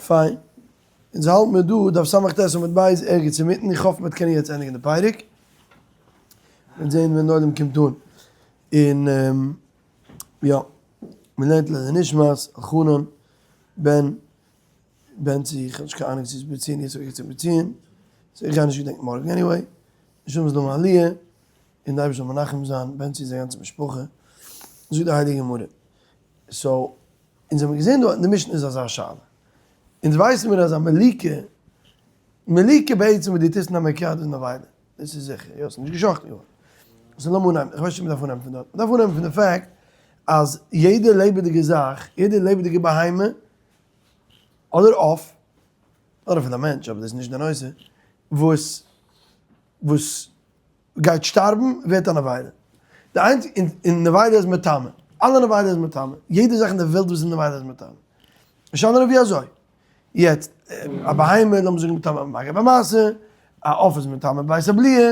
פיין. אונז האלט מיר דא דף סט עמוד ב' ערגעץ אינמיטן, איך האף מ'וועט קענען יעצט ענדיגן די פרק. מ'וועט זען ווען די עולם קומט אן. און יא, מ'לערנט לעילוי נשמת אלחנן בן בן צו, איך האב נישט קיין אהנונג צו ס'איז בציון יעצט אדער בציון, סאו איך גיי נישט געדענקן מארגן עניוועי. נשמה זאל האבן עליה, און די אייבערשטער זאל מנחם זיין בן צו זיין גאנצע משפחה. זאגט די הייליגע גמרא. סאו, אונז האבן געזען דא אין די משנה איז אזא שאלה. אונז ווייסן מיר אז א מליקה, מליקה בעצם וואס דו טוסט אין א backyard איז נבילה, דאס איז זיכער, יא, ס'איז נישט געשאכטן געווארן. סאו לאמיר אנהייבן, איך ווייס נישט צו מ'דארף אנהייבן פון דארט, מ'דארף אנהייבן פון די fact אז יעדע לעבעדיגע זאך, יעדע לעבעדיגע בהמה, אדער עוף, אדער אפילו א מענטש, אבער דאס איז נישט די נושא, וואס וואס גייט שטארבן ווערט א נבילה. די איינציגע, און נבילה איז מטמא. אלע נבילה איז מטמא. יעדע זאך אין די וועלט וואס איז נבילה איז מטמא. נישט אנדערע ווי אזוי. יעצט, א בהמה, לאמיר זאגן מטמא במגע במשא, א עוף איז מטמא בבית הבליעה,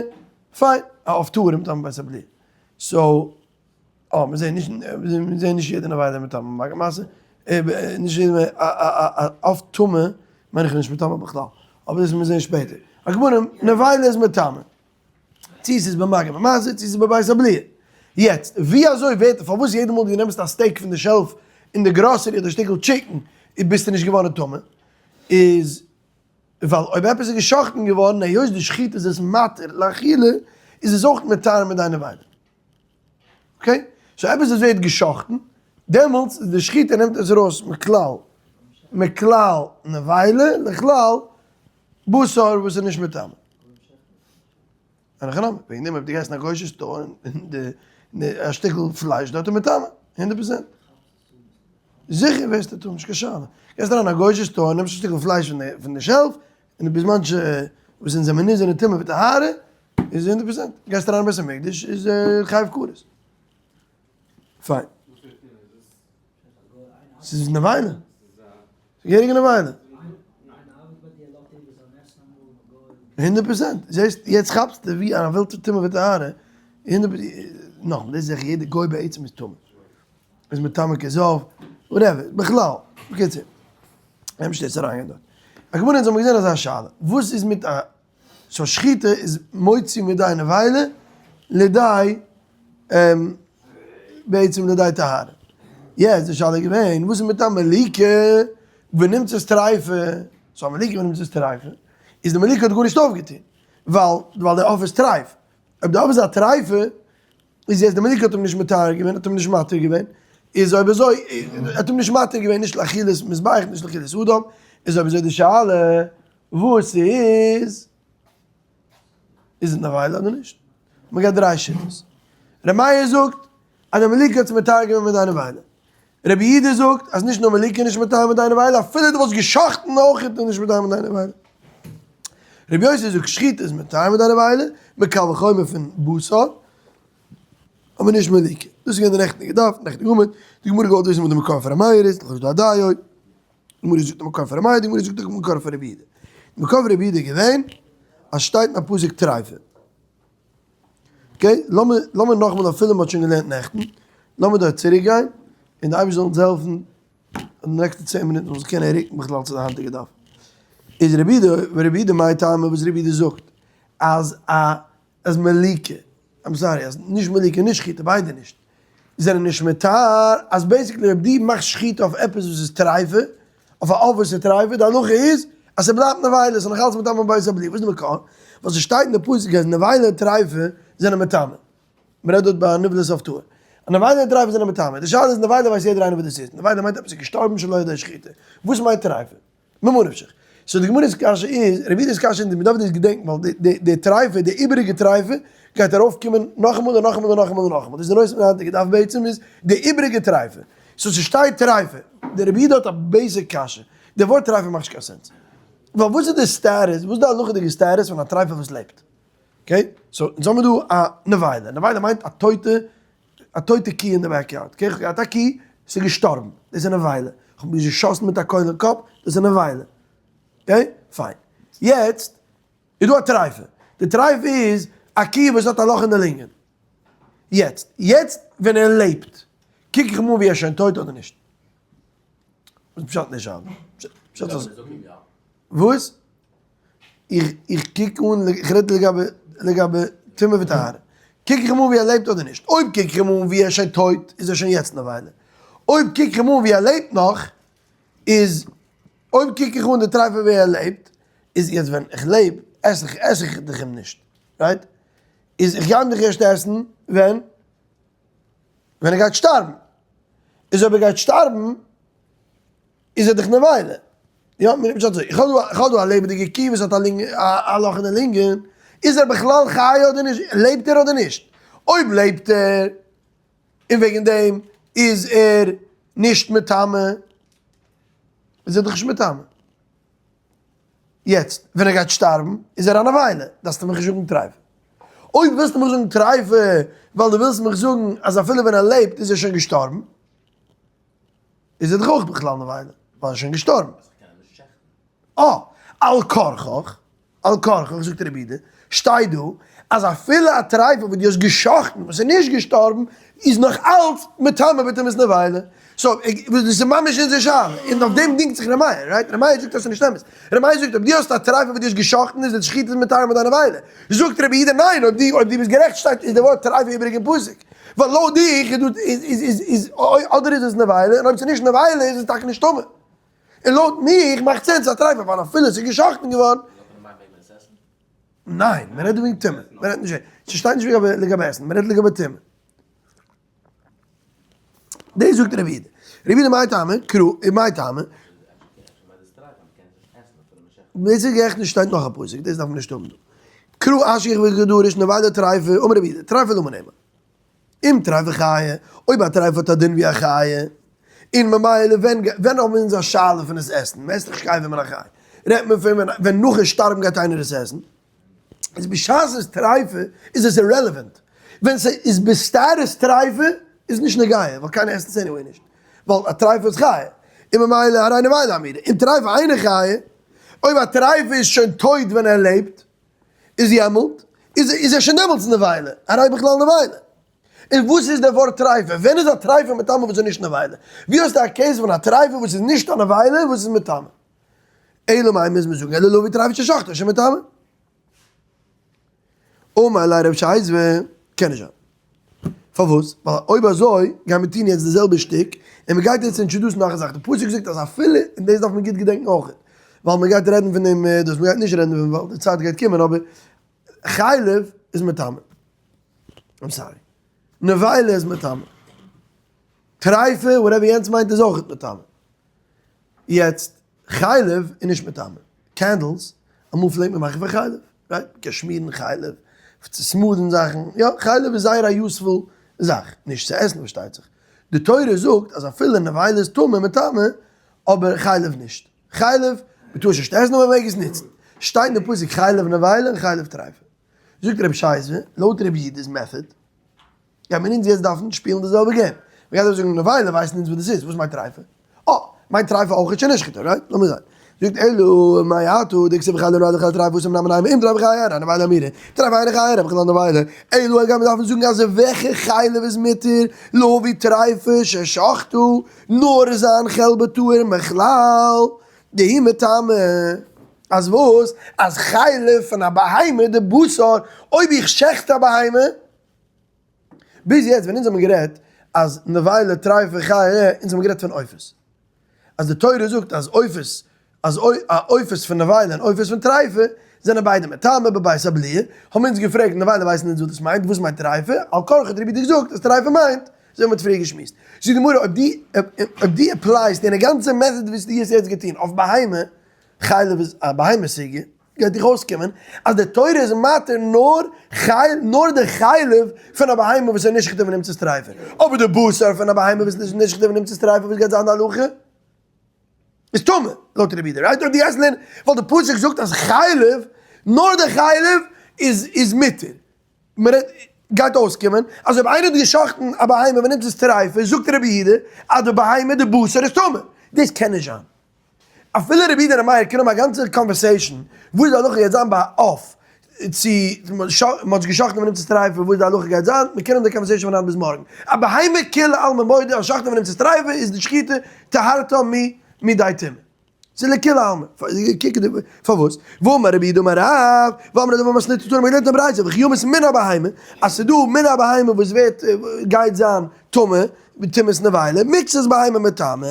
פיין, א עוף טהור איז מטמא בבית הבליעה. so, אה, מיר זעען נישט, מיר זעען נישט יעדע נבילה מטמא במגע במשא, נישט יעדע, א עוף טמא מיין איך נישט מטמא בכלל, אבער דאס וועט מען זען שפעטער. על כל פנים, נבילה איז מטמא. צו ס'איז במגע במשא, צו ס'איז בבית הבליעה. יעצט, ווי אזוי ווערט, פארוואס יעדע מאל דו נעמסט א steak פון די shelf אין די גראסערי אדער שטיקל chicken, ביסטו נישט געווארן טמא? איז ווייל אויב עפעס איז גע'שחט'ן געווארן, היות די שחיטה איז עס מתיר לאכילה, איז עס אויך מטהר מיט דיינע נבילה. okay? so עפעס וואס ווערט גע'שחט'ן, דעמאלטס איז די שחיטה נעמט עס ארויס מכלל, מכלל נבילה לכלל בשר וואס איז נישט מטמא. אין הכי נמי, וועגן דעם אויב דו גייסט אין א גוי'שע store און די א שטיקל פלייש דארט איז מטמא, הונדערט פראצענט. זיכער ווערסטו טמא, נישט קיין שאלה. גייסט אריין אין א גוי'שע store, נעמסט א שטיקל פלייש פון די shelf, און בזמן ש וואס אונז זעמיר נישט זענען טמא בטהרה, איז הונדערט פראצענט. גייסט אריין אין בית המקדש איז חייב כרת. פיין. ס'איז נבילה. געהעריגע נבילה. הונדערט פראצענט. זעסט, יעצט כאפסטו ווי א וועלט איז טמא וטהרה. הונדערט פראצענט. נאכאמאל, דאס איז זיכער יעדער גוי בעצם איז טמא. איז מטמא כזב, whatever, בכלל. בקיצור. לאמיר נישט יעצט אריינגיין דארט. על כל פנים אונז האבן געזען אזא שאלה. וואס איז מיט א so שחיטה איז מוציא מידי נבילה לידי בעצם לידי טהרה. יעצט די שאלה איז געווען וואס איז מיט א מליקה ונמצאת טריפה, so א מליקה ונמצאת טריפה איז די מליקה האט גארנישט אויפגעטון ווייל ווייל די עוף איז טרייף, אויב די עוף איז א טריפה איז יעצט די מליקה האט אים נישט מטהר געווען האט אים נישט מתיר געווען איז אויב אזוי האט אים נישט מתיר געווען נישט לאכילת מזבח נישט לאכילת אדם איז אויב אזוי די שאלה וואס איז? איז עס נבילה אדער נישט? מען גייט דריי שיטות. ר' מאיר זאגט אז די מליקה האט זיך מטהר געווען מיט דיינע נבילה. רבי יהודה זאגט אז נישט נאר מליקה איז נישט מטהר מיט דיינע נבילה, אפילו דו וואלסט גע'שחט'ן אויך איז נישט מטהר מיט דיינע נבילה. רבי יוסי זאגט שחיטה איז מטהר מיט דיינע נבילה, מקל וחומר פון בשר, אבער נישט מליקה. דאס איז געווען די נעכטיגע דף, נעכטיגע עמוד. די גמרא געוואלט וויסן וואס די מקור פון ר' מאיר איז, לכאורה איז דא א דיו. די גמרא זאגט די מקור פון ר' מאיר, די גמרא זאגט די מקור פון רבי יהודה. די מקור פון רבי יהודה איז געווען אז שטייט אין א פסוק טריפה. okay, לאמיר לאמיר נאכאמאל אפילו מ'האט שוין געלערנט נעכטן, לאמיר דארט צוריק גיין, און די אייבערשטער זאל אונז העלפן אז די נעקסטע צען מינוט זאל זיך קענען רוקן בכלל צו די היינטיגע דף. איז רבי יהודה, ורבי יהודה מאי טעמא וואס רבי יהודה זאגט אז א אז מליקה, I'm sorry, אז נישט מליקה נישט שחיטה ביידע נישט, זענען נישט מטהר, אז basically אויב דו מאכסט שחיטה אויף עפעס וואס איז טריפה, אויף א עוף וואס איז טריפה, די הלכה איז אז ס'בלייבט נבילה, ס'איז נאך אלץ מטמא בבית הבליעה, וואס איז די מקור? ווייל ס'שטייט אין די פסוק אז נבילה און טריפה זענען מטמא, מ'רעדט דארט ביי נבלת עוף טהור, אז נבילה און טריפה זענען מטמא, די שאלה איז נבילה ווייסט יעדער איינער וואס דאס איז, נבילה מיינט עפעס איז געשטארבן שלא על ידי שחיטה, וואס מיינט טריפה? ממה נפשך. so די גמרא'ס קשיא איז, רבי יהודה'ס קשיא איז, מ'דארף דאס געדענקן ווייל די די טריפה, די איבעריגע טריפה, גייט ארויף קומען נאכאמאל און נאכאמאל און נאכאמאל און נאכאמאל. דאס איז די נושא פון היינטיגע דף בעצם איז די איבעריגע טריפה. so ס'שטייט טריפה. די רבי יהודה האט א basic קשיא. די ווארט טריפה מאכט נישט קיין sense. ווייל וואס איז די status, וואס איז די הלכה'דיגע status פון א טריפה וואס לעבט? okay? so אונז האמיר דא א נבילה. נבילה מיינט א טויטע א טויטע קי אין די backyard, okay, כ'האב געהאט א קי, ס'איז געשטארבן, דאס איז א נבילה, כ'האב מיר געשאסן מיט א קויל אין קאפ, דאס איז א נבילה, okay, פיין. יעצט איז דא א טרייפה, די טרייפה איז א קי וואס האט א לאך אין די לונגען, יעצט, יעצט ווען ער לעבט, קוק איך אים אן ווי ער איז שוין טויט אדער נישט? וואס פשט נישט? פשט אז וואס? איך איך קוק אן איך רעד לגבי לגבי טומאה וטהרה. קוק איך אים אן ווי ער לעבט אדער נישט? אויב קוק איך אים אן ווי ער איז שוין טויט איז ער שוין יעצט נבילה. אויב קוק איך אים אן ווי ער לעבט נאך איז אויב קוק איך אן די טרייפה ווי ער לעבט איז יעצט ווען איך לעב עס איך עס איך דיך אים נישט right? איז איך גיי אים דיך ערשט עסן ווען? ווען ער גייט שטארבן. איז אויב ער גייט שטארבן איז ער דאך נבילה. יא, מיר פשט אזוי, איך האב דא, איך האב דא א לעבעדיגע קי וואס האט א לונג, א לאך אין די לונגען, איז ער בכלל חי אדער נישט? לעבט ער אדער נישט? אויב לעבט ער, און וועגן דעם איז ער נישט מטמא, איז ער דאך נישט מטמא. יעצט, ווען ער גייט שטארבן, איז ער א נבילה, דארפסטו מיך נישט זאגן טרייפה. אויב ווילסטו מיך זאגן טרייפה, ווייל דו ווילסט מיך זאגן אז אפילו ווען ער לעבט איז ער שוין געשטארבן, איז ער דאך אויך בכלל נבילה, ווייל ער איז שוין געשטארבן. אה, על כרחך, על כרחך, זאגט רבי יהודה, שטייט דא אז אפילו א טרייפה וואס דו האסט גע'שחט'ן וואס איז נישט געשטארבן, איז נאך אלץ מטמא בטומאת נבילה. so, דאס איז ממש אונזער שאלה, און אויף דעם דינגט זיך ר' מאיר, right? ר' מאיר זאגט אז ס'איז נישט אמת. ר' מאיר זאגט אויב דו האסט א טרייפה וואס דו האסט גע'שחט'ן איז די שחיטה מטהר מיט דיין נבילה. זאגט רבי יהודה ניין, אויב דו אויב דו ביסט גערעכט שטייט איז די ווארט טרייפה איבעריג אין פסוק. ווייל לויט דיך איז דא איז איז איז אדער איז עס נבילה און אויב ס'איז נישט נבילה איז עס טאקע נישט טמא. און לויט מיך מאכט sense א טרייפה ווייל אפילו עס איז גע'שחט'ן געווארן. ניין, מען רעדט דא וועגן טומאה, מען רעדט נישט, ס'שטייט נישט לגבי עסן, מען רעדט לגבי טומאה. דאס זאגט רבי יהודה. רבי יהודה מאי טעמא, קרא, מאי טעמא. דאס איז גערעכט נישט שטייט נאך א פסוק, דאס דארף מען נישט האבן דא. קרא אשכח וגדרש נבילה טרייפה, אמר רבי יהודה, טרייפה למה נאמר. אם טרייפה חיה, אויב א טרייפה האט א דין ווי א חיה, און ממילא ווען ווען האבן אונז א שאלה פון עס עסן, מען עסט דאך נישט קיין מן החי, רעדט מען פון ווען ווען נאכן שטארבן גייט איינער עס עסן, איז בשעת ס'איז טרייפה איז עס irrelevant, ווען ס'איז ב status טרייפה איז נישט נוגע ווייל קיינער עסט עס anyway נישט, ווייל א טרייפה איז חיה, און ממילא הרי נבילה אמירה, אם טרייפה אינה חיה, אויב א טרייפה איז שוין טויט ווען ער לעבט, איז יעמאלט, איז איז ער שוין דעמאלטס נבילה, הרי בכלל נבילה. און וואס איז דער ווארט טרייפה? ווען איז א טרייפה מטמא וואס איז נישט נבילה? ווי האסטו א case פון א טרייפה וואס איז נישט א נבילה וואס איז מטמא? אלא מאי מוז מען זאגן אלא להביא טרייפה ששחטה שמטמא. אמר ליה רב שייזווע, קען נישט זיין. פארוואס? ווייל אויב אזוי גייען מיר טון יעצט די זעלבע שטיק, און מען גייט יעצט introduce ן נאך א זאך, די פסוק זאגט אז אפילו, און דאס דארף מען גוט געדענקן אויך, ווייל מען גייט רעדן פון דעם דאס, מען גייט נישט רעדן דערפון ווייל די צייט גייט קומען, אבער חלב איז מטמא, I'm sorry, נבילה איז מטמא, טריפה, whatever יענץ מיינט איז אויך מטמא. יעצט, חלב איז נישט מטמא. candles, אמאל פלעגט מען מאכן פון חלב, right? מ'קען שמירן חלב, צו smooth ן זאכן, יא, חלב איז זייער א useful זאך, נישט צו עסן פארשטייט זיך. די תורה זאגט אז אפילו נבילה איז טמא מטמא, אבער חלב נישט. חלב, מ'טאר עס נישט עסן אבער מ'מעג עס נוצן. שטייט אין די פסוק חלב נבילה און חלב טריפה. זאגט רבי שייזווע, לויט רבי יהודה'ס method, גייט מען אונז יעצט דארפן שפילן די זעלבע game. מען גייט דארף זאגן נבילה ווייסן אונז וואס דאס איז, וואס מיינט טרייפה? אה, מיינט טרייפה אויך שנשחטה, right? לאמיר זען. זאגט אלא מאי אתא דכתיב חלב נבילה וחלב טריפה התם נמי נימא אם טריפה חיה הרי נבילה אמירה, טריפה אינה חיה הרי בכלל נבילה. אלא גייט מען דארפן זאגן אז וועלכע חלב איז מותר להביא טריפה ששחטה, נאר זיין חלבו טהור מכלל דהוא מטמא. אז וואס? אז חלב פון א בהמה די בשר, אויב איך שעכט א בהמה, ביז יעצט ווען אונז האבן גערעדט אז נבילה טריפה חיה אונז האבן גערעדט פון עופות. אז די תורה זאגט אז עופות, אז עופות פון נבילה און עופות פון טריפה זענען ביידע מטמא בבית הבליעה, האבן אונז געפרעגט נבילה ווייסן אונז וואס דאס מיינט, וואס מיינט טריפה? על כרחך האט רבי יהודה געזאגט אז טריפה מיינט, אזוי האבן מיר פריער געשמועסט. זאגט די גמרא אויב דו אויב דו apply סט דיינע גאנצע method וואס דו האסט יעצט געטון אויף בהמה, חלב איז א בהמה סוגיא, גייט דיך אויסקומען אז די תורה איז מתיר נאר חל נאר די חלב פון א בהמה וואס איז נשחטה ונמצאת טריפה, אבער די בשר פון א בהמה וואס איז נשחטה ונמצאת טריפה וואס גייט זיין די הלכה? איז טמא, לויט רבי יהודה, right? אויב דו גייסט לערנען, ווייל די פסוק זאגט אז חלב, נאר די חלב איז איז מותר. מ'רעדט, גייט אויסקומען אז אויב איינער האט גע'שחט'ן א בהמה ונמצאת טריפה, זאגט רבי יהודה אז די בהמה די בשר איז טמא. דאס קען נישט זיין. אפילו רבי יהודה און רבי מאיר קענען האבן א גאנצע conversation וואס איז די הלכה גייט זיין ביי א עוף, צו מ'האט עס גע'שחט'ן ונמצאת טריפה וואס די הלכה גייט זיין, מ'קען האבן די conversation פון היינט ביז מארגן. א בהמה כולי עלמא מודה אז שחטה ונמצאת טריפה איז די שחיטה טהרתה מ מידי טומאה. ס'איז לכולי עלמא. קוק די פארוואס? ואמר רב יהודה אמר רב, ואמרי לה במתניתא תנא מ'האט געלערנט אין ברייתא וכי ימות מן הבהמה, אז ס'איז דא מן הבהמה וואס ווערט גייט זיין טמא בטומאת נבילה, מקצת בהמה מטמא,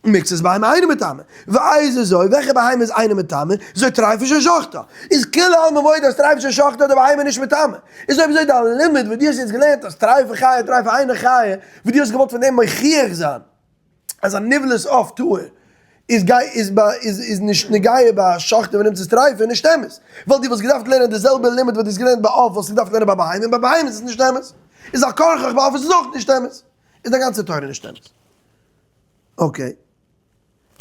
מקצת בהמה אינו מטמא, ואיזה זו, וועלכע בהמה איז אינו מטמא, זו טריפה ששחטה, איז כולי עלמא מודה אז טריפה ששחטה די בהמה נישט מטמא, איז אויב אזוי דיין לימוד וואס דו האסט יעצט געלערנט אז טריפה חיה טריפה אינה חיה, וואס דו האסט געוואלט פון דעם מוכיח זיין אז א נבלת עוף טהור איז גיי איז ביי איז איז נישט נוגע ביי שחטה ונמצאת טריפה איז נישט אמת, ווייל דו וואלסט געדארפט לערנען די זעלבע לימוד וואס דו האסט געלערנט ביי עוף וואלסטו געדארפט לערנען ביי בהמה און ביי בהמה איז עס נישט אמת, איז על כרחך ביי עוף איז עס אויך נישט אמת, איז די גאנצע תורה נישט אמת. okay.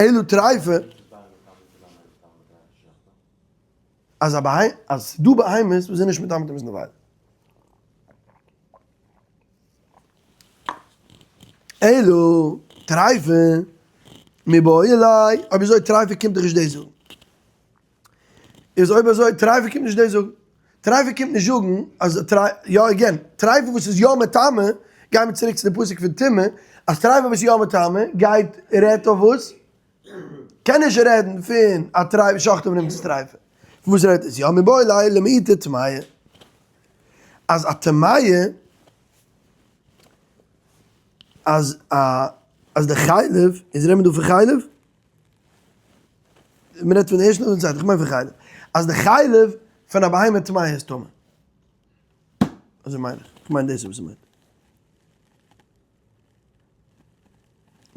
אלא טריפה. אז א בהמה, אז ס'דא בהמות וואס זענען נישט מטמא טומאת נבילה. אלא טריפה מיבעי ליה, אויב אזוי טריפה קומט דאך נישט דאס זאגן. איז אויב אזוי טריפה קומט נישט דאס זאגן. טריפה קומט נישט זאגן אז טריי, יא again, טריפה וואס איז יא מטמא, גייען מיר צוריק צו די פסוק פון טומאה, אז טריפה וואס איז יא מטמא גייט רעדט אויף וואס? קען נישט רעדן פון א טריפה שחטה ונמצאת טריפה. פון וואס רעדט עס יא? מיבעי ליה למעוטי טמאה. אז א טמאה אז א אז די חלב, איז רעדט מען דא פון חלב? מען רעדט פון די ערשטע אדער די צווייטע? איך מיין פון חלב. אז די חלב פון א בהמה טמאה איז טמא. אזוי מיין איך. איך מיין דאס איז וואס ער מיינט.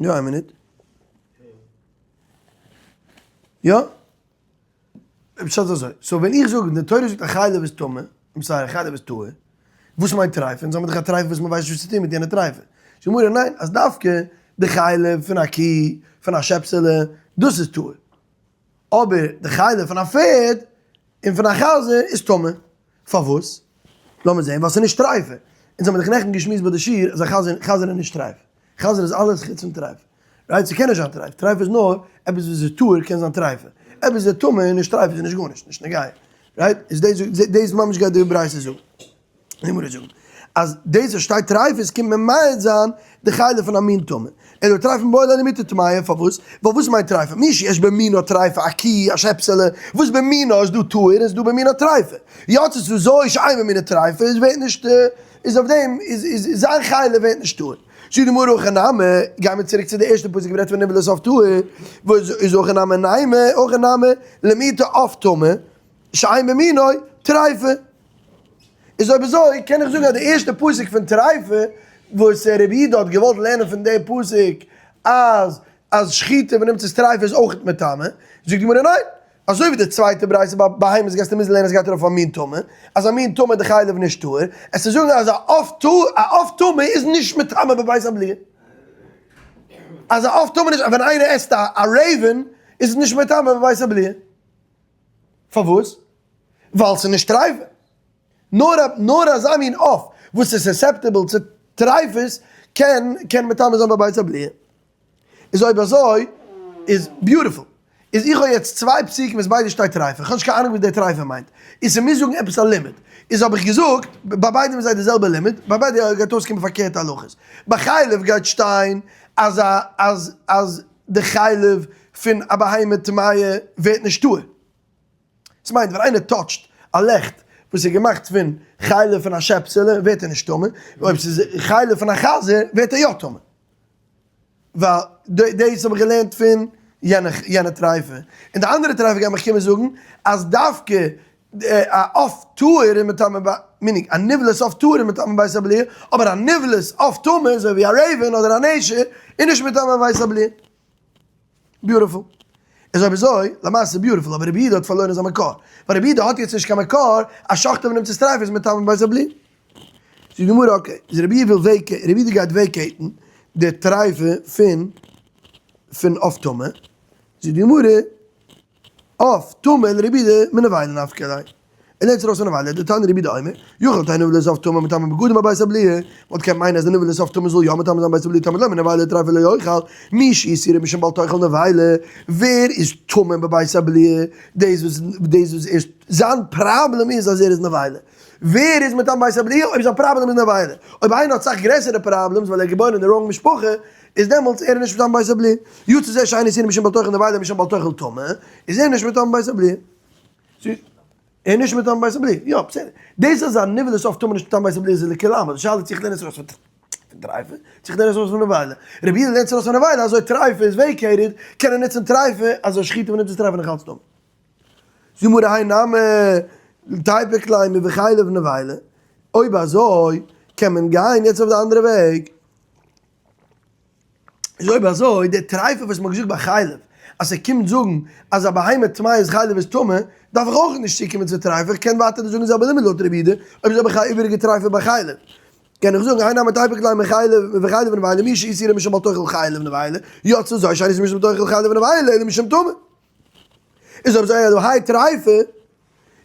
יא, איין מינוט. יא? פשט איז אזוי, so ווען איך זאג, די תורה זאגט א חלב איז טמא, I'm sorry, א חלב איז טהור, וואס מיינט טרייפה? אונז האבן דאך א טרייפה וואס מען ווייסט נישט וואס צו טון מיט יענע טרייפה. זאגט די גמרא, ניין, אז דווקא די חלב פון א קי, פון א שעפסעלע, דאס איז טהור. אבער די חלב פון א פערד און פון א חזיר איז טמא. פארוואס? לאמיר זען, ווייל ס'איז נישט טרייפה. אונז האבן דאך נעכטן געשמועסט ביי די שיעור אז א חזיר, חזיר איז נישט טרייף. חזיר איז אלעס חוץ פון טרייף. right? ס'קען נישט זיין טרייף. טרייף איז נאר עפעס וואס איז טהור קען זיין טרייפה. עפעס וואס איז טמא איז נישט טרייף איז נישט גארנישט, נישט נוגע. right? איז דאס דאס ממש גייט די ברייתא זאגן. די גמרא זאגן אז דאס וואס שטייט טרייף איז קומט ממעט זיין די חלב פון א מין טמא. אלא טרייף מיבעי ליה למעוטי טמאה, פארוואס? ווייל וואס מיינט טרייפה? מי שיש במינו טרייפה, א קי, א שעפסעלע, וואס במינו איז דא טהור איז דא במינו טרייפה. יצאת זו שאין במינו טרייפה איז ווערט נישט איז אויף דעם איז איז זיין חלב ווערט נישט טהור. זאגט די גמרא הכא נמי, גייען מיר צוריק צו די ערשטע פסוק ווי רעדט פון נבלת עוף טהור, וואס איז הכא נמי נימא, הכא נמי למעוטי עוף טמא, שאין במינו טרייפה. איז אויב אזוי קען איך זאגן אז די ערשטע פסוק פון טרייפה וואס רבי יהודה האט געוואלט לערנען פון די פסוק אז אז שחיטה ונמצאת טרייפה איז אויך מטמא, זאגט די גמרא ניין, אזוי ווי די צווייטע ברייתא ביי בהמות גייסטו מוזן לערנען עס גייט ארויף אויף א מין טמא, אז א מין טמא איז די חלב נישט טהור, עס צו זאגן אז א עוף טהור א עוף טמא איז נישט מטמא בבית הבליעה. אז א עוף טמא נישט ווען איינער עסט א א raven איז עס נישט מטמא בבית הבליעה. פארוואס? ווייל ס'איז נישט טרייפה. נאר נאר אזא מין עוף וואס איז susceptible צו טרייפות קען קען מטמא זיין בבית הבליעה. איז אויב אזוי איז beautiful. איז איך האב יעצט צוויי פסוקים וואס ביידע שטייט טרייפה. איך האב נישט קיין אהנונג וואס דער טרייפה מיינט. איז ס'מוז זאגן עפעס א לימוד. איז האב איך געזאגט, ביי ביידע איז זיי די זעלבע לימוד, ביי ביידע גייט אויסקומען פארקערטע הלכות. ביי חלב גייט שטיין אז א אז אז די חלב פון א בהמה טמאה ווערט נישט טהור. ס'מיינט ווען איינער touch ט א לעכט וואס איז געמאכט פון חלב פון א שעפסעלע ווערט ער נישט טמא, אויב ס'איז חלב פון א חזיר ווערט ער יא טמא. ווייל דאס האב איך געלערנט פון יענע טרייפה. און די אנדערע טרייפה גייט מיך קומען זאגן אז דווקא א עוף טהור איז מטמא ביי, meaning א נבלת עוף טהור איז מטמא בית הבליעה, אבער א נבלת עוף טמא אזוי ווי א raven אדער א נשר איז נישט מטמא בית הבליעה. beautiful. איז אויב אזוי, למעשה beautiful, אבער רבי יהודה האט פארלוירן זיין מקור. ווייל רבי יהודה האט יעצט נישט קיין מקור אז שחטה ונמצאת טרייפה איז מטמא בית הבליעה. זאגט די גמרא okay, איז רבי יהודה וויל vacate, רבי יהודה גייט vacate ן די טרייפה פון פון עוף טמא. זאגט די גמרא, עוף טמא לרבי יהודה מנבילה נפקא ליה. ער לערנט ארויס פון נבילה, דתניא רבי יהודה אומר, יכול תהא נבלת עוף טמא מטמא בגדים בבית הבליעה, מ'וואלט געקענט מיינען אז די נבלת עוף טמא זאל יא מטמא זיין בית הבליעה תלמוד לומר נבילה טריפה לא יאכל, מי שאיסורו משום בל תאכל נבילה, ווער איז טמא בבית הבליעה, דאס וואס דאס וואס ער זיין פראבלעם איז אז ער איז נבילה, ווער איז מטמא בית הבליעה אויב זיין פראבלעם איז נבילה, אויב איינער האט סאך גרעסערע problems ווייל ער איז געבוירן אין די wrong משפחה. איז דעמאלטס ער נישט מטמא ביתו בליעה. יצא זה שאין איסורו משום בל תאכל נבילה משום בל תאכל טמא, איז ער נישט מטמא ביתו בליעה. ער נישט מטמא ביתו בליעה. יא, בסדר. דאס אז א נבלת עוף טאר מען נישט מטמא ביתו בליעה איז לכולי עלמא. די שאלה איז צו איך לערן עס ארויס פון טריפה, צו איך לערן עס ארויס פון נבילה. רבי יהודה לערנט עס ארויס פון נבילה, אזוי טריפה איז vacated, קען ער נוצן טריפה, אז א שחיטה ווען נוצט טריפה נאך אלץ טמא. זאגט גמרא האי נמי תיפוק ליה מבחלב נבילה, אויב אזוי קען מען גיין יעצט אויף די אנדערע וועג. איז אויב אזוי די טריפה וואס מ'האט געזאגט ביי חלב אז ס'קומט זאגן אז א בהמה טמאה איז חלב איז טמא, דארף איך אויך נישט צוקומען צו טריפה, איך קען ווייטער זאגן די זעלבע לימוד לויט רבי יהודה, אויב אזוי האב איך א איבעריגע טריפה ביי חלב, קען איך זאגן האי נמי תיפוק ליה מחלב מבחלב נבילה מי שאיסורו משום בל תאכל חלב נבילה, יצא זו שאין איסורו משום בל תאכל חלב נבילה אלא משום טמא. איז אויב אזוי אז האי טריפה,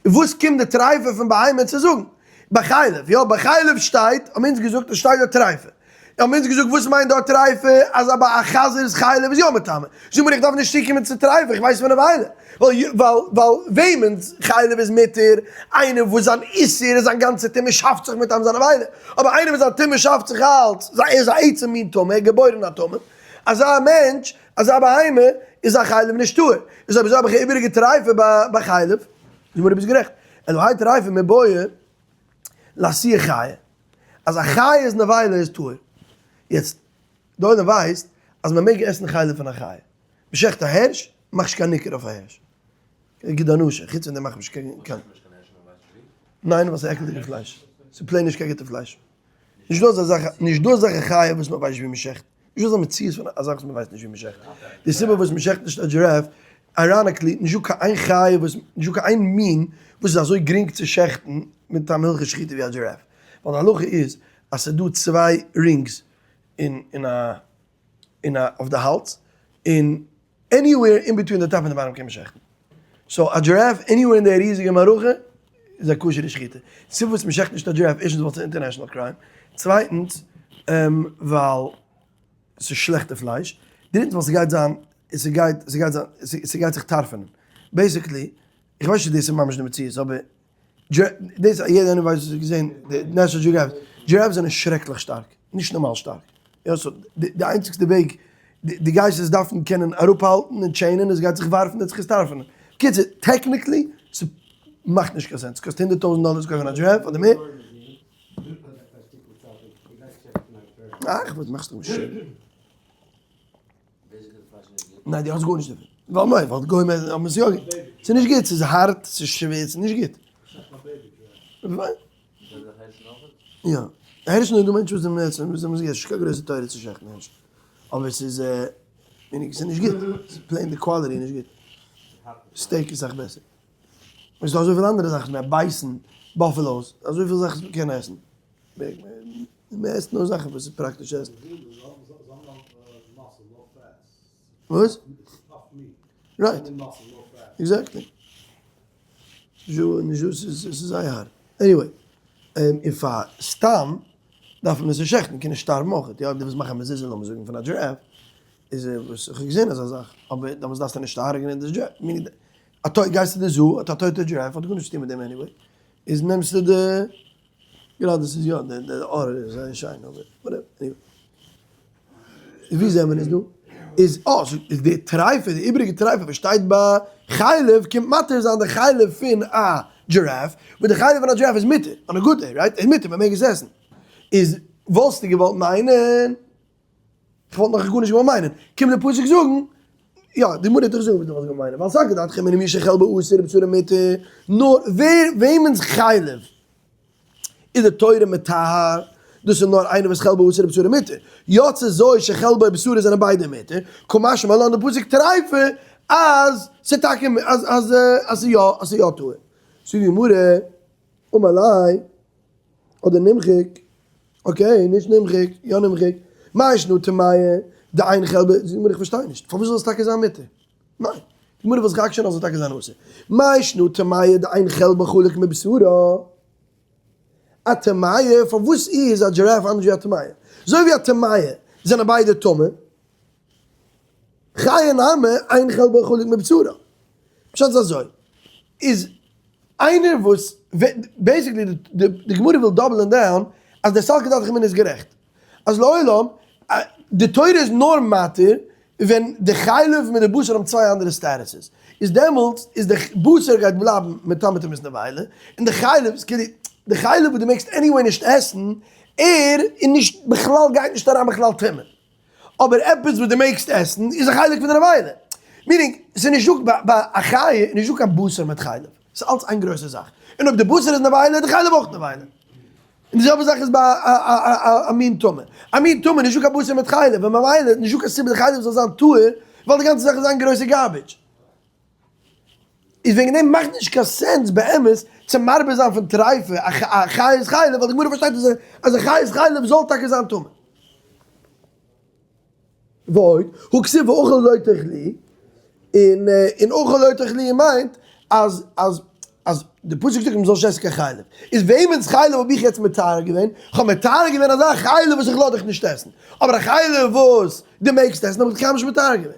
וואס קומט די טריפה פון בהמה צו זאגן? ביי חלב, יא ביי חלב שטייט, האבן אונז געזאגט עס שטייט דארט טריפה. האבן אונז געזאגט וואס מיינט דארט טריפה? אז א ביי א חזיר'ס חלב איז יא מטמא. זאג מיר איך דארף נישט צוקומען צו טריפה, איך ווייס פון נבילה. ווייל ווייל וועמענס חלב איז מותר? איינער וואס זיין איסור איז זיין גאנצע טומאה שאפט זיך מטמא זיין נבילה. אבער איינער וואס זיין טומאה שאפט זיך אלץ, ער איז א עצם מין טמא, ער איז געבוירן א טמא. אזא מענטש אזא בהמה איז א חלב נישט טהור, איז אויב אזוי האב איך א איבעריגע טריפה ביי חלב, די גמרא ביסט גערעכט, אלא האי טריפה מיבעיא לאתויי חיה, אז א חיה איז נבילה איז טהור, יעצט די עולם ווייסט אז מען מעג עסן חלב פון א חיה, מען שעכט א הערש, מאך נישט קיין ניקור אויף א הערש, גיד הנשה, חוץ פון דעם מאך נישט קיין, ניין ווייל ס'איז עקלדיגע פלייש, ס'איז plain נישט קיין גוטע פלייש, נישט דא אזא זאך, נישט דא אזעלכע חיה וואס מען ווייסט ווי מען שעכט. נישט דא אזא מציאות פון א זאך וואס מען ווייסט נישט ווי מען שעכט. די סיבה וואס מען שעכט נישט א giraffe, ironically, נישט דא קיין איין חיה וואס, נישט דא קיין איין מין וואס איז אזוי גרינג צו שעכטן מיט א הלכות שחיטה ווי א giraffe. ווייל די הלכה איז אז ס'איז דא צוויי rings אין אין א אין א אויף די האלז, און anywhere in between די top און די bottom קען מען שעכטן. so א giraffe anywhere אין די ריזיגע מערכה איז א כשר'ע שחיטה. סיבה וואס מען שעכט נישט א giraffe ערשטנס ווייל ס'איז international crime, צווייטנס ווייל ס'איז שלעכטע פלייש, דריטנס ווייל ס'גייט זיין ס'גייט ס'גייט זיין ס'גייט זיך טרפ'ענען. basically, איך ווייס נישט צו דאס איז ממש די מציאות אבער דאס יעדער איינער ווייסט וואס האט געזען די National Geographic, giraffes זענען שרעקליך שטארק, נישט נארמאל שטארק, יא so די איינציגסטע וועג די גייסט עס דארפן קענען אראפהאלטן און chain ען, עס גייט זיך ווארפן און זיך עס. קיצור, technically, ס'מאכט נישט קיין sense, ס'קאסט 100,000 דאלער צו קויפן א giraffe אדער מער. אך, וואס מאכסטו משוגע? ניין, דו האסט גארנישט דערפון. ווייל ניין, ווייל די גוים האבן עס יא גוט. ס'איז נישט גוט, ס'איז הארט, ס'איז שווער, ס'איז נישט גוט. יא. הערשן איז דא מענטשן וואס זענען וואס זענען עס גוט, ס'איז נישט קיין גרויסע תורה צו שעכטן הערשן. אבער ס'איז ס'איז נישט גוט. ס'איז plain די quality איז נישט גוט. steak איז סאך בעסער. און ס'איז דא אזויפיל אנדערע זאכן, מער bison, buffaloes, אזויפיל זאכן וואס מ'קען עסן. מען עסט נאר זאכן וואס איז פראקטיש עסן. וואס? right. Exactly. נישט דא, ס'איז זייער הארט. Anyway. און פאר סתם דארף מען עס נישט שעכטן, קען עס שטארבן אויך. יא, אויב דו ווילסט מאכן א מזוזה לאמיר זאגן פון א giraffe, איז וואס איך האב געזען אזא זאך, אבער דעמאלטס דארפסטו נישט הרג'נען די giraffe. א טויט, גייסט צו די zoo, האט א טויטע giraffe, האט גארנישט צו טון מיט דעם anyway. איז נעמסטו די. גראדע ס'איז יא די די אור איז זייער שיין אבער whatever anyway. ווי זעמער אונז דא? איז אה איז די טרייפה די איבעריגע טרייפה וואס שטייט ביי חלב קומט מתיר זיין די חלב פון א giraffe, וואס די חלב פון א giraffe איז מותר, on a good day right? איז מותר מ'מעג עס עסן. איז וואלסטו געוואלט מיינען? כ'וואלט נאך גארנישט געוואלט מיינען. קומט די פסוק זאגן, יא, די גמרא וועט דאך זאגן וואס דו וואלסט געוואלט מיינען, ווייל סלקא דעתך אמינא מי שחלבו אסור ובשרו מותר, נאר ווער וועמענס חלב איז די תורה מטהר, דאס איז נאר איינער וואס חלבו אסור ובשרו מותר, יצא זו שחלבו ובשרו זענען ביידע מותר, קא משמע לן די פסוק טריפה אז ס'טאקע אז אז אז ס'יא אז ס'יא טהור. זאגט די גמרא, אמר ליה. אדער נמחק, okay, נישט נמחק, יא נמחק, מאי שנא טמאה, דאין חלבו, זאגט די גמרא איך פארשטיי נישט, פארוואס זאל עס טאקע זיין מותר? ניין, די גמרא וויל זיך עקש'ענען אז עס זאל טאקע זיין אסור, מאי שנא טמאה דאין חלבו חלוק מבשרה, א טמאה, פארוואס איז א giraffe אנדערש ווי א טמאה? אזוי ווי א טמאה זענען ביידע טמא, חיה נמי אין חלבו חלוק מבשרה. פשט איז אזוי, איז איינער וואס basically די גמרא וויל double ען down אז דער סלקא דעתך אמינא איז גערעכט, אז לעולם די תורה איז נאר מתיר ווען די חלב מיט די בשר האבן צוויי אנדערע statuses, איז דעמאלטס איז די בשר גייט בלייבן מטמא טומאת נבילה, און די חלב איז כאילו די חלב וואס דו מעגסט anyway נישט עסן, ער איז נישט בכלל גייט נישט אריין בכלל טומאה. אבער עפעס וואס דו מעגסט עסן איז א חלק פון די נבילה. meaning, ס'איז נישט דא ביי א חיה איז נישט דא קיין בשר מיט חלב. ס'איז אלץ איין גרויסע זאך. און אויב די בשר איז נבילה איז די חלב אויך נבילה. און די זעלבע זאך איז ביי א מין טמא. א מין טמא נישט דא קיין בשר מיט חלב, און ממילא נישט דא קיין סיבה די חלב זאל זיין טהור, ווייל די גאנצע זאך איז איין גרויסע garbage. איז וועגן דעם מאכט נישט קיין sense באמת צו מרבה זיין פון טריפה א חיית חלב, ווייל די גמרא פארשטייט אז א חיית חלב זאל טאקע זיין טמא. ועוד, הא כתיב ואכל לא תאכלוהו, און און אכל לא תאכלוהו מיינט אז אז אז די פסוק זאגט מ'זאל נישט עסן קיין חלב, איז וועמענס חלב האב איך יעצט מטהר געווען? כ'האב מטהר געווען אזא חלב וואס איך לאז דיך נישט עסן, אבער א חלב וואס דו מעגסט עסן האב איך דיך קיינמאל נישט מטהר געווען.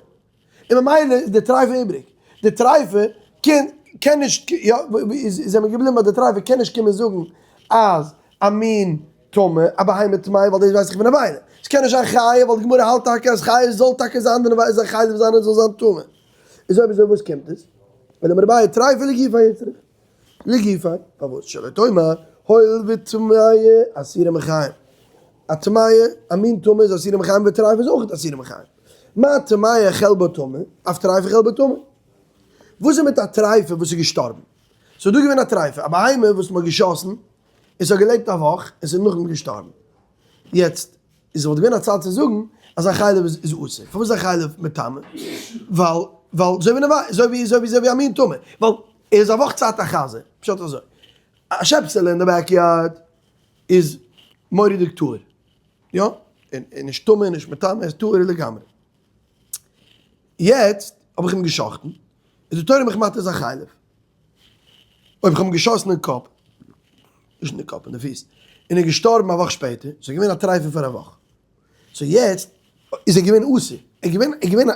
און ממילא איז די טרייפה איבריג. די טרייפה קען קען נישט יא איז זעמיר געבליבן אז די טרייפה קען נישט קומען זאגן אז א מין טמא א בהמה טמאה ווייל דאס ווייס איך פון נבילה. ס'קען נישט זיין חיה ווייל די גמרא האלט טאקע אז חיה זאל טאקע זיין די נבילה זאל חלב זיין און זאל זיין טמא. איז אויב אזוי וואס קומט עס? אלא אמר אביי טרייפה לגופיה איצטריך. לגופיה, פארוואס שלא תאמר הואיל וטמאה אסורה מחיים. א טמאה, א מין טמא איז אסורה מחיים וטרייפה איז אויך אסורה מחיים. מה טמאה חלבה טמא, אף טרייפה חלבה טמא. וואס איז מיט א טרייפה וואס איז געשטארבן? ס'איז דא געווען א טרייפה, א בהמה וואס מ'האט געשאסן, און ס'האט געלעבט א וואך, און ס'איז נאכדעם געשטארבן. יעצט, איז וואלט געווען א צד צו זאגן אז א חלב איז אסור. פארוואס איז א חלב מטמא? ווייל, ווייל אזוי ווי נבילה, אזוי ווי, אזוי ווי, אזוי ווי א מין טמא. ווייל ער איז א וואך צייט א חזיר. פשט אזוי. א שעפסעלע אין די backyard איז מורא'דיג טהור. יא? און נישט טמא און נישט מטמא, ער איז טהור לגמרי. יעצט האב איך אים גע'שחט'ן, איז די תורה מיך מתיר זיין חלב. אויב איך האב אים געשאסן אין קאפ, נישט אין די קאפ, אין די פיס, און ער איז געשטארבן א וואך שפעטער, ס'איז געווען א טרייפה פאר א וואך. so יעצט איז ער געווען אסור, ער איז געווען, ער איז געווען, ער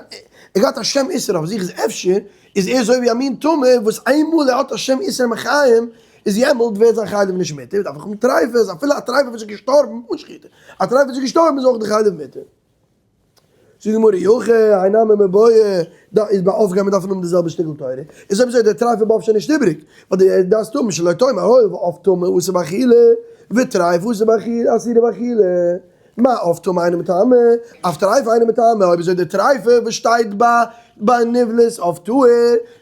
האט געהאט א שם איסור אויף זיך, איז אפשר איז ער אזוי ווי א מין טמא וואס איינמאל ער האט א שם איסור מחיים, איז יעמאלט ווערט זיין חלב נישט מותר, דארף איך האבן טרייפה, איז אפילו א טרייפה וואס איז געשטארבן, אן שחיטה, א טרייפה וואס איז געשטארבן איז אויך די חלב מותר. זאגט די גמרא אי הכי האי נמי מיבעיא, דא איז ביי אויפגיין מ'דארף האבן די זעלבע שטיקל תורה, איז אויב אזוי דער טרייפה ביי עוף שוין נישט איבריג, ווייל די דארפסט האבן שלא תאמר הואיל ועוף טמא אסור באכילה, וטרייפה אסור באכילה אסורה באכילה, מה עוף טמא אינו מטמא, אף טרייפה אינו מטמא, אויב אזוי די טרייפה וואס שטייט ביי ביי נבלת עוף טהור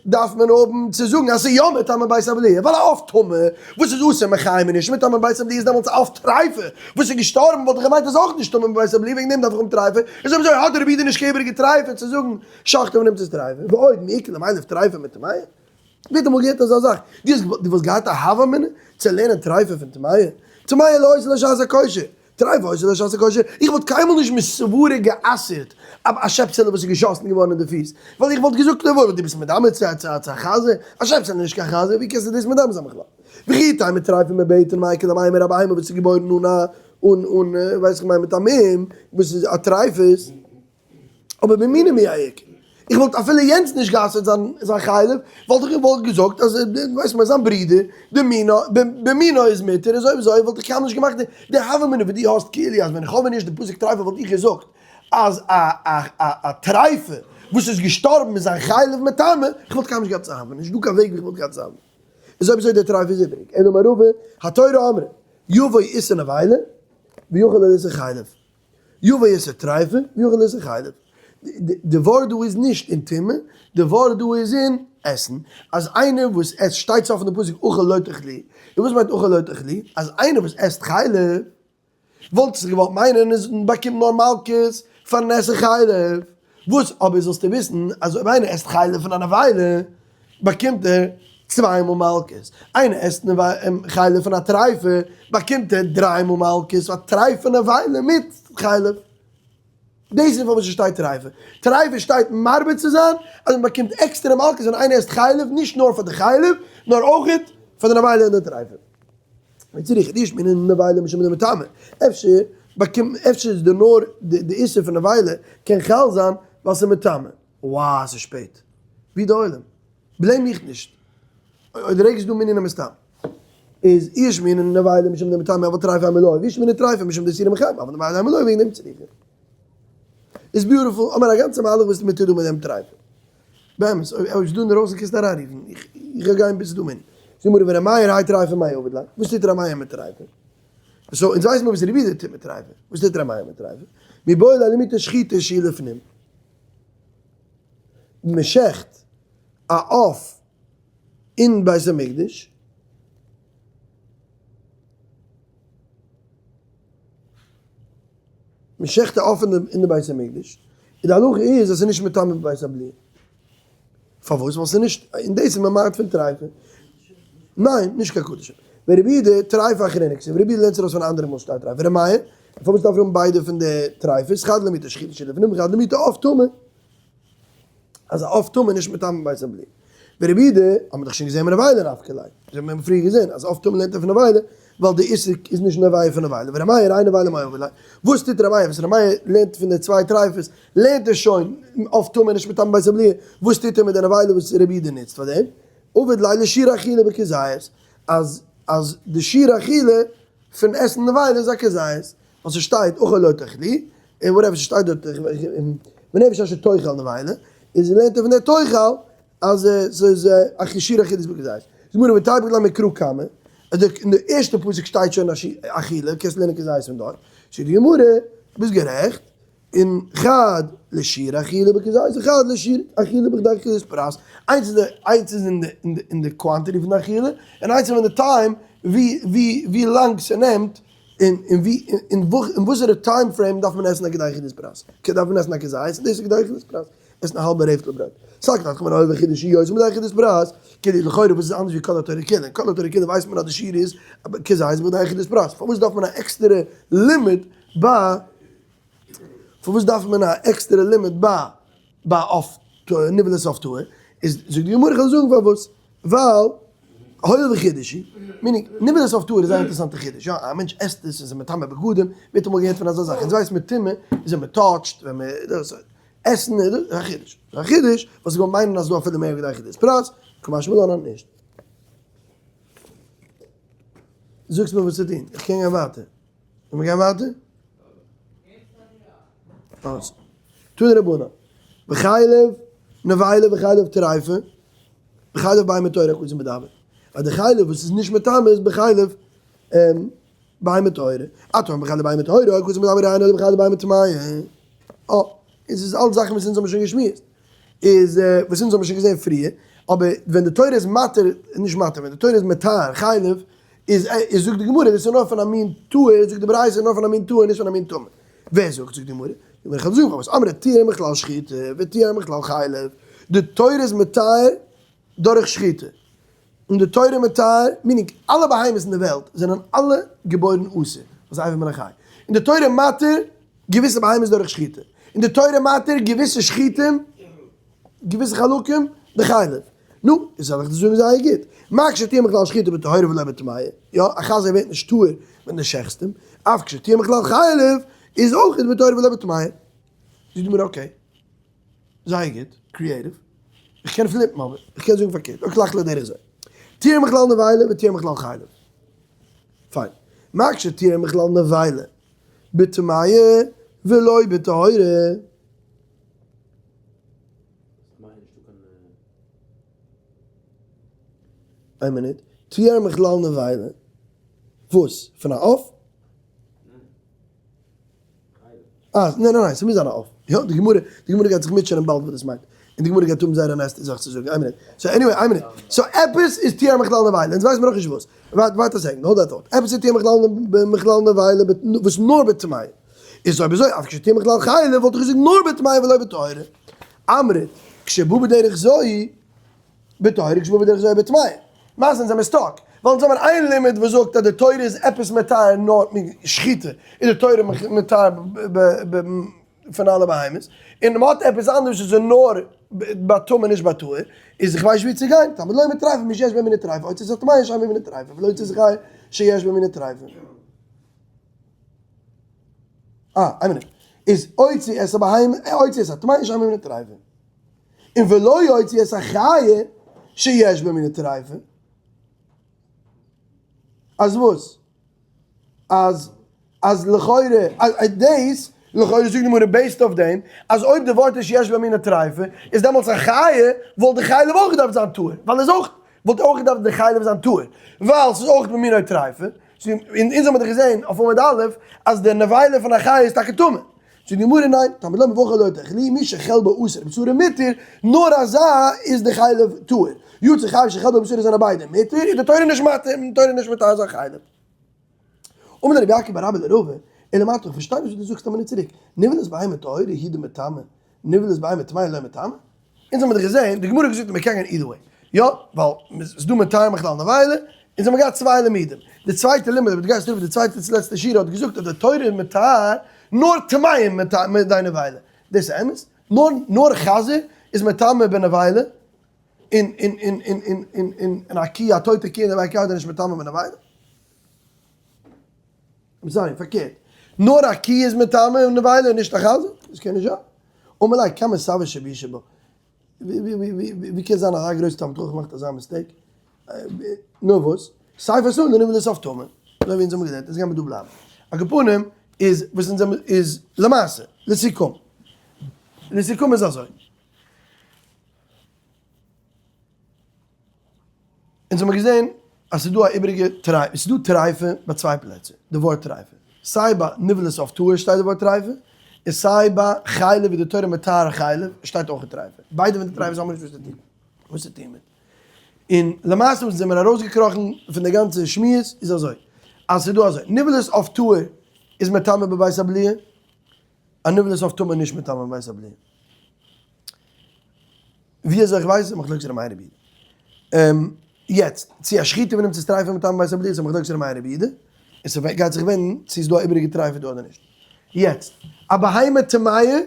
דארף מען האבן צו זאגן אז ס'איז יא מטמא בית הבליעה, ווייל א עוף טמא וואס איז אסור מחיים איז נישט מטמא בית הבליעה איז דעמאלטס א עוף טרייפה וואס איז געשטארבן וואלט איך געמיינט אז אויך נישט טמא בבית הבליעה וועגן דעם דארף איך האבן טרייפה, איז אויב אזוי האט דער רבי יודא נישט קיין איבעריגע טרייפה צו זאגן שחטו ונמצאת טרייפה, ועוד מי איכא למיילף טרייפה מטמאה? ווער האט אמאל געהערט אזא זאך? דו האסט דו וואלסט געהאט א הוה אמינא צו לערנען טרייפה פון טמאה? טמאה לא היתה לשעת הכושר, טרייפה היתה לשעת הכושר, איך וואלט קיינמאל נישט מסברה גע'אסר'ט א שעפסעלע וואס איז געשאסן געווארן אין די פיס, ווייל איך וואלט געזאגט לבוא דו ביסט מדמה צו א חזיר, א שעפסעלע איז נישט קיין חזיר, ווי קענסטו דאס מדמה זיין בכלל? וכי תימא טרייפה מבטן מאי איכא למימר א בהמה וואס איז געבוירן אן א אן אן ווייס איך מיין מיט א מום וואס איז א טרייפות, אבער במינו מי איכא. איך וואלט אפילו יענץ נישט גע'אסר'ט זיין זיין חלב, וואלט איך געוואלט געזאגט אז ווייסט מיין זיין ברודער די מינו במינו איז מותר אזוי אזוי וואלט איך קיינמאל נישט געמאכט די הוה אמינא ווי דו האסט כאילו אז ווען איך האב ווען נישט די פסוק טרייפה וואלט איך געזאגט אז א א א א טרייפה וואס איז געשטארבן איז זיין חלב מטמא, איך וואלט קיינמאל נישט געהאט אזא הוה אמינא, נישט דא קיין וועג ווי איך וואלט געהאט אזא הוה אמינא. איז אויב אזוי די טרייפה איז איבעריג. אלא אמר רבא, התורה אמרה, יבוא איסור נבילה, ויחול על איסור חלב. יבוא איסור טרייפה, ויחול איסור חלב. די ווארט דא איז נישט אין טומאה, די ווארט דא איז אין עסן. אז איינער וואס עסט, שטייט סוף פון די פסוק אכל לא תאכלו. און וואס מיינט אכל לא תאכלו? אז איינער וואס עסט חלב, וואלט זיך געוואלט מיינען אז מען באקומט נאר מלקות פארן עסן חלב, וואס אבער זאלסטו וויסן אז אויב איינער עסט חלב פון א נבילה באקומט ער צוויי מאל מלקות, איינער עסט חלב פון א טריפה באקומט ער דריי מאל מלקות, א טריפה נבילה מיט חלב. דאס איז פארוואס עס שטייט טריפה. טריפה שטייט מרבה צו זיין אז מען באקומט עקסטערע מלקות ווען איינער עסט חלב, נישט נאר פאר די חלב נאר אויך פאר די נבילה און די טריפה. וצריך אי אשמעינן נבילה משום דמטמא, אפשר באקומט אפשר איז די נאר די איסור פון נבילה קען חל זיין ווייל ס'איז מטמא. וואו ס'איז שפעט. ווי די עולם. blame מיך נישט. אויב די רעגסט דא מנין המסתם. איז אי אשמעינן נבילה משום דמטמא אבל טריפה אימא לא, ואי אשמעינן טריפה משום דאיסורא מחיים אבל נבילה אימא לא וועגן דעם צריכא. איז beautiful, אבער א גאנצע מהלך וואס מען טוט דא מיט דעם טרייפה. באמת, אויב איז דא אינדערויסן קענסטו אריינרופן, איך וועל גיין ביז דא מינוט. זאג מיר ר' מאיר האי טרייפה מאי עביד ליה, וואס טוט ר' מאיר מיט טרייפה? so אונז ווייסן מיר וואס רבי יהודה טוט מיט טרייפה, וואס טוט ר' מאיר מיט טרייפה? מיבעי ליה למעוטי שחיטה שהיא לפנים. מען שעכט א עוף אין בית המקדש. מען שעכט א עוף אין די בית המקדש, און די הלכה איז אז ס'איז נישט מטמא בבית הבליעה. פארוואס? ווייל ס'איז נישט, און דאס איז ממעט פון טרייפה. ניין, נישט קיין קדשים. ורבי יהודה, טרייפה אחרינא כתיב, רבי יהודה לערנט זיך ארויס פון א אנדערע מאל שטייט טרייפה. רבי מאיר, פארוואס דארף ער האבן ביידע פון די טרייפות? חד למעוטי שחיטה שלפנים וחד למעוטי עוף טמא. אז א עוף טמא איז נישט מטמא בבית הבליעה. ורבי יהודה, האט מען דאך שוין געזען מנבילה נפקא ליה. דאס האט מען פריער געזען אז עוף טמא לערנט ער פון נבילה, ווייל די איסור איז נישט נובע פון נבילה. ורבי מאיר האי נבילה מאי עביד ליה. וואס טוט רבי מאיר? וואס רבי מאיר לערנט פון די צוויי טרייפות, לערנט ער שוין עוף טמא נישט מטמא בבית הבליעה. וואס טוט ער מיט די נבילה וואס רבי יהודה נוצט פאר דעם? עביד ליה לשיעור אכילה בכזית, אז אז די שיעור אכילה פון עסן נבילה איז א כזית, ווייל ס'שטייט אכל לא תאכלו, און whatever ס'שטייט דארט ונפש אשר תאכל נבילה, איז לערנט ער פון די תאכל אז ס'איז א שיעור אכילה איז בכזית. זאגט גמרא ותיפוק ליה מקרא קמא, אז אין די ערשטע פסוק שטייט שוין אכילה, קענסט לערנען כזית פון דארט, זאגט די גמרא, ביסט גערעכט, און חד לשיעור אכילה בכזית וחד לשיעור אכילה בכדי אכילת פרס, איינס איז די איינס איז אין די אין די quantity פון די אכילה, און איינס איז אין די time ווי ווי ווי לאנג ס'נעמט און און ווי אין וואסערע time frame דארף מען עסן א כדי אכילת פרס, דארף מען עסן א כזית, דאס איז כדי אכילת פרס, עסן א האלבע רעפטל ברויט. סלקא דעתך אמינא הואיל וחידוש הוא יותר מכדי אכילת פרס, כאילו לכאורה וואס איז אנדערש ווי כל התורה כולה, כל התורה כולה ווייסט מען אז די שיעור איז כזית בכדי אכילת פרס, פארוואס דארף מען א עקסטערע לימוד ביי פארוואס דארף מען א עקסטערע לימוד ביי ביי עוף נבלת עוף טהור? איז זאגט די גמרא איך וועל זאגן פארוואס, ווייל הואיל וחידוש הוא, meaning נבלת עוף טהור איז זייער אינטערעסאנטע חידוש, יא א מענטש עסט עס און ס'איז מטמא בגדים, ווער האט אמאל געהערט פון אזא זאך, אונז ווייסט מען טומאה איז ווען מען touch ט, ווען מען דאס, עסן איז א חידוש, איז א חידוש וואס איך וואלט מיינען אז דא אפילו מער ווי די חידוש פרס, קא משמע לן אז נישט. זאגסט מיר וואס צו טון, איך קען גיין ווייטער. און מיר גייען ווייטער? אויס. תנו רבנן. בחלב נבילה וחלב טריפה, בחלב בהמה טהורה הכתוב מדבר. אז די חלב וואס איז נישט מטמא איז בחלב בהמה טהורה. אתה אומר בחלב בהמה טהורה הכתוב מדבר אינו אלא בחלב בהמה טמאה. אה, עס איז אלץ זאכן וואס אונז האבן שוין געשמועסט. איז וואס אונז האבן שוין געזען פריער. אבער ווען די תורה איז מתיר, נישט מתיר, ווען די תורה איז מטהר חלב, איז איז זאגט די גמרא דאס איז נאר פון א מין טהור, זאגט די ברייתא נאר פון א מין טהור נישט פון א מין טמא. ווער זאגט? זאגט די גמרא, די גמרא זאגט פארוואס אמרת טיהר מכלל שחיטה וטיהר מכלל חלב, די תורה איז מטהר דורך שחיטה, און די תורה מטהר, meaning אלע בהמות אין די וועלט זענען אלע געבוירן אסור, וואס איז אבר מן החי, און די תורה מתיר געוויסע בהמות דורך שחיטה, און די תורה מתיר געוויסע שחוטים, געוויסע חלקים בחלב. נו, איז זאל איך דיר זאגן זייער גוט. מה כשתהיה מכלל שחיטה בטהורה ולא בטמאה, יא, א חזיר ווערט נישט טהור ווען דו שעכסט אים, אף כשתהיה מכלל חלב איז אויך בטהורה ולא בטמאה. זאגט די גמרא okay, זייער גוט, creative, איך קען flip ן אבער, איך קען זאגן פארקערט, אויך לך לדרך זה. טיהר מכלל נבילה וטיהר מכלל חלב. פיין. מה כשתהיה מכלל נבילה בטמאה ולא בטהורה. איין מינוט, טיהר מכלל נבילה, וואס? פון א עוף? אה, ניין ניין ניין, ס'מוז זיין א עוף. יא, די גמרא, די גמרא גייט זיך מוטשענען באלד וואס דאס מיינט. און די גמרא גייט האבן זייער א nasty זאך צו זאגן. איין מינוט. so anyway, איין מינוט. so עפעס איז טיהר מכלל נבילה, אונז ווייסן מיר נאכנישט וואס. ווארט ווארט א second, hold that thought. עפעס איז טיהר מכלל נבילה וואס נאר בטמאה. איז אויב אזוי, אף כשטיהר מכלל חלב וואלט איך געזאגט נאר בטמאה ולא בטהורה. אמרת, כשבא בדרך זו בטהורה כשבא בדרך זו בטמאה. למעשה אונז זעמיר stuck. ווייל אונז האבן איין לימוד וואס זאגט אז די תורה איז עפעס מטהר נאר מיט שחיטה, איז די תורה מטהר פון אלע בהמות, און מ'האט עפעס אנדערש וואס איז נאר בטמא נישט בטהור, איז איך ווייס נישט ווי צו גיין, תלמוד לומר טריפה מי שיש בו מיני טריפה, הוצאת הטמאה שאין בו מיני טריפה, ולא הוצאת חיה שיש בו מיני טריפה. אה, איין מינוט. איז הוציא את הבהמה, הוציא את הטמאה שאין בו מיני טריפה. און ולא הוציא את החיה שיש בו מיני טריפה. אז וואס? אז אז לכאורה אז דאס לכאורה זאגט די גמרא based אויף דעם אז אויב די ווארט איז שיש בה מינה טריפה איז דעמאלטס א חיה וואלט די חלב אויך געדארפט זיין טהור ווייל איז אויך וואלט אויך געדארפט די חלב זיין טהור ווייל ס'איז אויך במינו טריפה. און אונז האבן דאך געזען אויף עמוד א' אז די נבילה פון א חיה איז טאקע טמא. זאגט די גמרא ניין, תלמוד לומר ואכל לא תאכלו, מי שחלבו אסור ובשרו מותר, נאר אזא איז די חלב טהור. יצא חלב שחלבו ובשרו זענען ביידע מותר, איז די תורה נישט מתיר, די תורה נישט מתיר אזא חלב. אמר ליה רבי יעקב בר אבא לרבא, אלא מעתה איך פארשטיי נישט וואס דו זאגסט א מינוט צוריק, נבלת בהמה טהורה היא דמטמאה, נבלת בהמה טמאה לא מטמאה? אונז האבן דאך געזען, די גמרא האט געזאגט אז מען קען גיין either way, יא, ווייל ס'איז דא מטהר מכלל נבילה, אונז האבן געהאט צוויי לימודים, די צווייטע לימוד, אויב דו גייסט אריבער די צווייטע צו לעצטע שורה האט געזאגט אז די תורה איז מטהר נאר טמאים מיט די נבילה, דאס איז אמת? נאר נאר חזיר איז מטמא בנבילה, און און און און און און און און א קי א טויטע קי אין די backyard איז נישט מטמא בנבילה? I'm sorry, פארקערט. נאר א קי איז מטמא און נבילה און נישט א חזיר? דאס קען נישט זיין. אמר ליה כמה סבר שבישא בה. ווי קען זיין אז אזא גרויסע תלמיד חכם מאכט אזא mistake? נאר וואס? סיפא אסור לנבלת עוף טמא. אזוי ווי אונז האבן געלערנט, אונז גיימיר דא בלייבן. על כל פנים איז וואס אונז האבן איז למעשה, לסיכום. לסיכום איז אזוי. אונז האבן געזען אז ס'איז דא א איבעריגע טרייפה, ס'איז דא טרייפה ביי צוויי פלעצער, די ווארט טרייפה, סיי ביי נבלת עוף טהור שטייט די ווארט טרייפה, און סיי ביי חלב ווי די תורה מטהר חלב שטייט אויך טרייפה, ביידע פון די טרייפות האבן מיר נישט וואס צו טון, וואס צו טון מיט. און למעשה וואס זעמיר ארויסגעקראכן פון די גאנצע שמועס איז אזוי, אז ס'איז דא אזוי, נבלת עוף טהור איז מטמא בבית הבליעה, א נבלת עוף טמא נישט מטמא בבית הבליעה. ווי אזוי איך ווייס איז א מחלוקת ר' מאיר רבי יהודה. יעצט, צו א שחיטה ווען נעמט עס טרייפה מטמא בבית הבליעה איז א מחלוקת ר' מאיר רבי יהודה, און ס'גייט זיך ווענדן צו איז דא א איבעריגע טרייפה דא אדער נישט. יעצט, א בהמה טמאה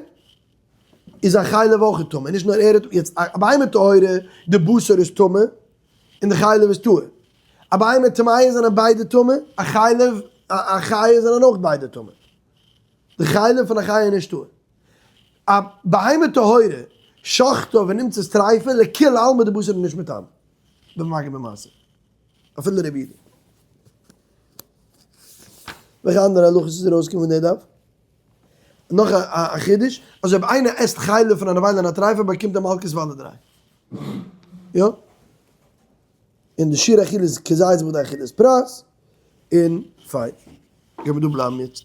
איז א חלב אויך טמא, נישט נאר ער האט, יעצט א בהמה טהורה, די בשר איז טמא, און די חלב איז טהור. א בהמה טמאה זענען ביידע טמא, א חלב, א חיה זענען אויך ביידע טמא. די חלב פון א חיה איז נישט טהור. א בהמה טהורה שחטה ונמצאת טריפה לכולי עלמא די בשר איז נישט מטמא במגע במשא אפילו רבי יהודה. וועלכע אנדערע הלכות איז ארויסגעקומען פון די דף? נאך א חידוש אז אויב איינער עסט חלב פון א נבילה און א טריפה באקומט ער מלקות פאר אלע דריי. יא. און די שיעור אכילה איז כזית בכדי אכילת פרס. און פיין. גיימיר דא בלייבן יעצט.